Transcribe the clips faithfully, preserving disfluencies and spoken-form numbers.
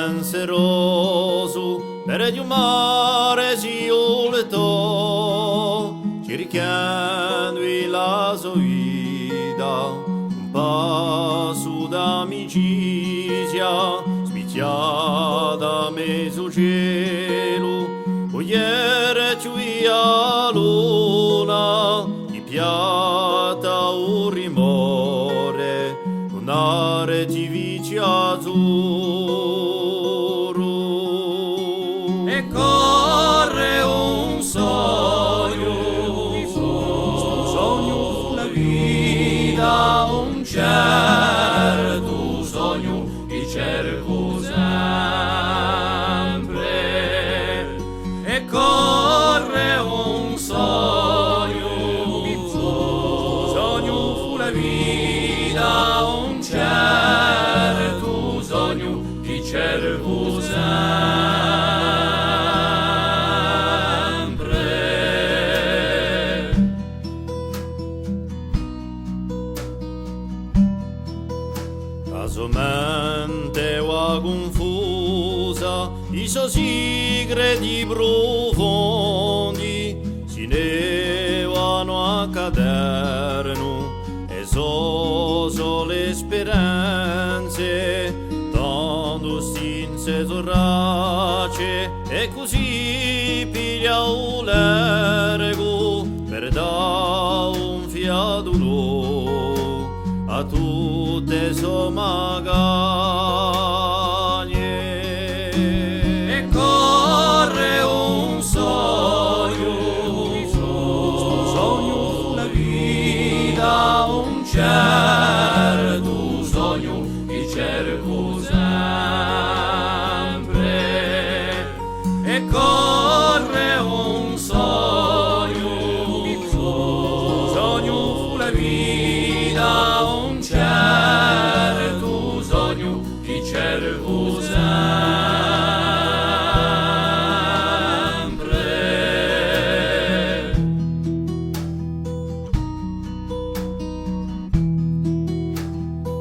Penserosu, per u mare si vultò, circhendu in la so vita un passu d'amicizia, spichjata à mezu celu, u ghjera chjuia luna, chì piatta u rimore, un artificiu azzurru. È corre un sognu, stu sognu fu la vita, un certu sognu chì cercu sempre. È corre un sognu, stu sognu fu la vita, un certu sognu chì cercu sempre. A so mente và cunfusa, i so sicreti prufondi, si ne vanu à cadernu, è sò sole speranze, tandu stinse so tracce, è cusì piglia u largu per dà un fiatu novu à tutte e so magagne. È corre un sognu, stu sognu fu la vita, un certu sognu chì cercu sempre. È corre un sognu, stu sognu fu la vita, un certu sognu chì cercu sempre.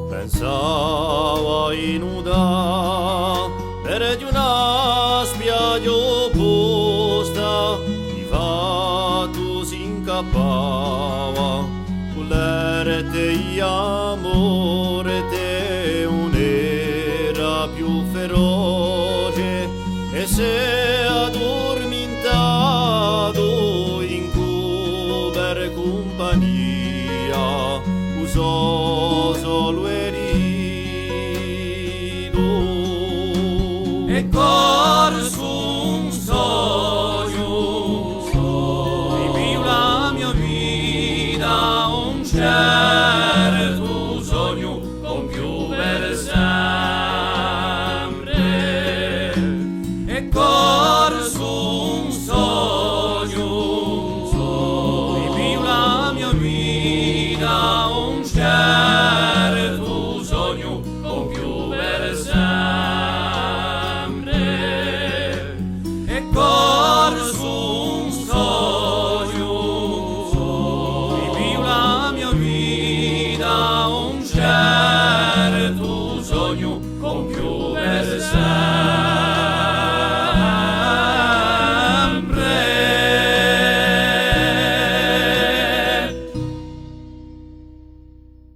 Pensava à nutà per una spiaggia opposta, di fattu s'incappava, cù l'arte è a morte ùn era più feroce, è se